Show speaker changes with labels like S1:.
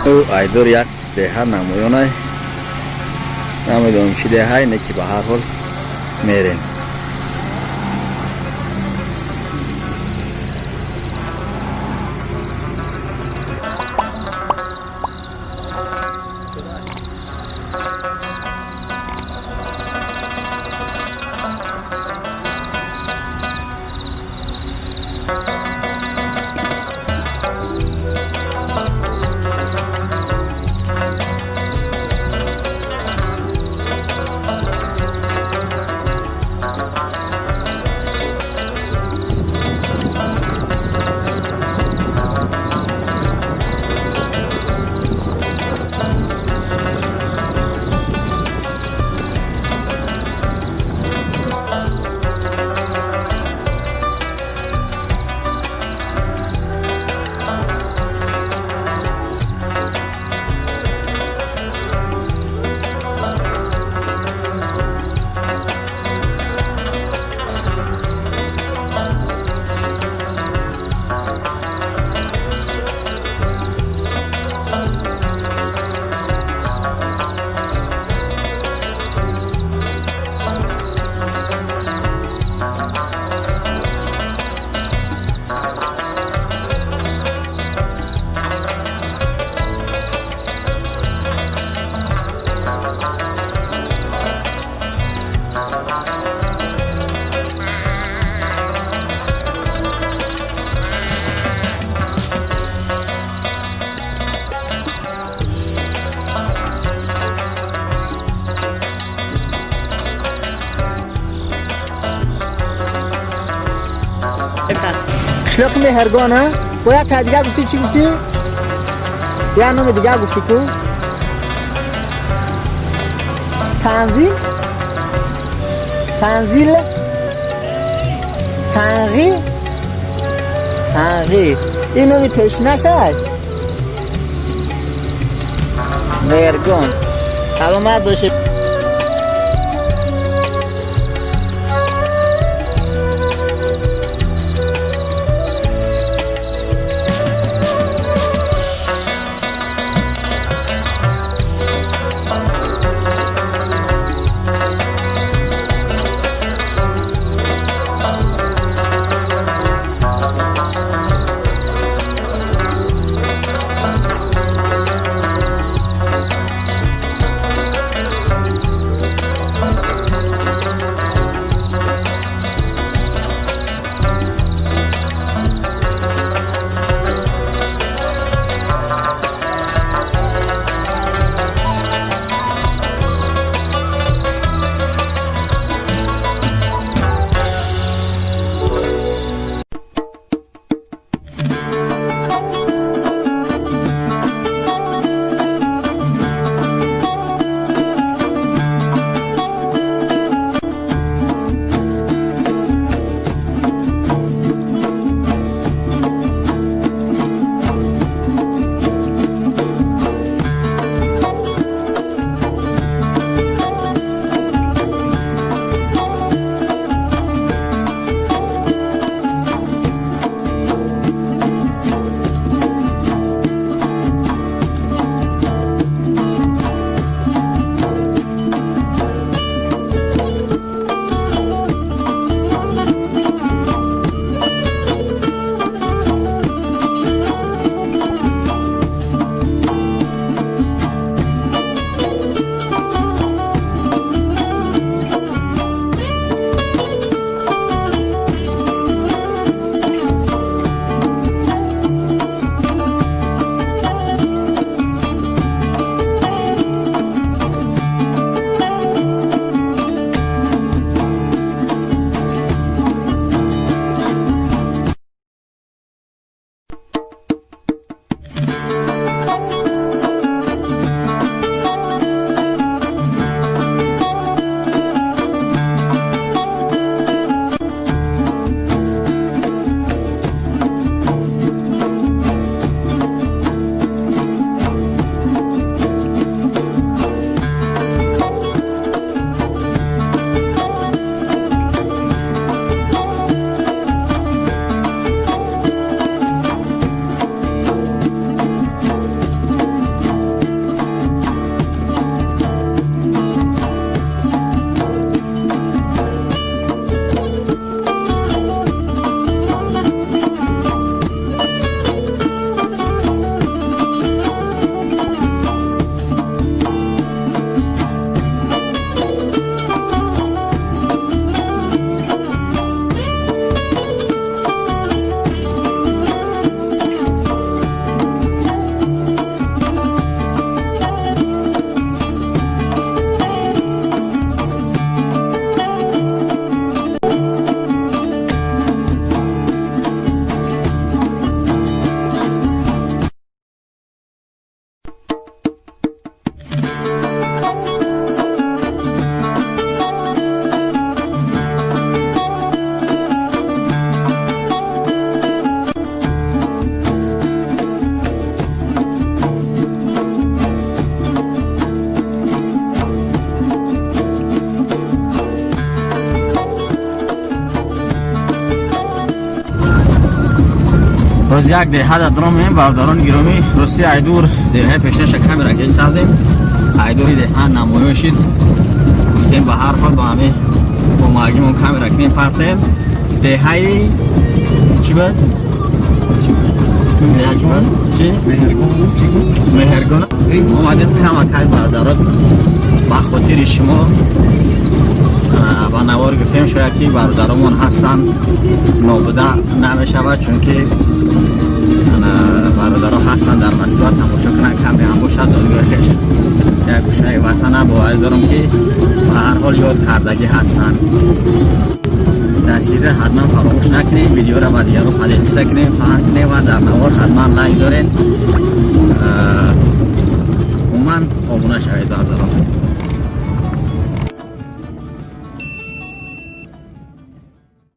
S1: Айдор як деҳа намоёнай, намедонам чӣ деҳай, не ки ба ҳар ҳол мерем.
S2: Қишлоқи Меҳргон, а? Бояд та дигар гуфтӣ, чӣ гуфтӣ? Я номи дигар гуфтӣ ку? Танзил? Танзил? Танғӣ? Танғӣ. Ин номи пешинашад? Меҳргон. Саломат бошед.
S1: Як деҳа дар дромем, бародарони гиромӣ. Рости, айдур деҳаи пешнаша камера кеш сардем, айдури деҳа намоён шид. Гуфтем, ба ҳар ҳол ба ҳами бо камера кунем, партем. Деҳаи чӣ буд? Деҳа чӣ буд? Чӣ? Меҳергон. Омадем камакак, бародарот, ба хотири шумо ба навор гирифтем. Шояд ки бародаромон ҳастанд, нобуда намешавад, чунки бародаро ҳастанд дар Москва, тамошо кунанд, каме ҳам бошад, додгоҳи хеш, як гӯшаи ватана. Боварӣ дорам, ки ба ҳар ҳол ёд кардагӣ ҳастанд. Дастгирӣ ҳатман фаромӯш накунем, видеоро ба дигарон поделиться кунем, паҳн кунем ва дар навор ҳатман лайк дорем, умуман обуна шавед, бародарон.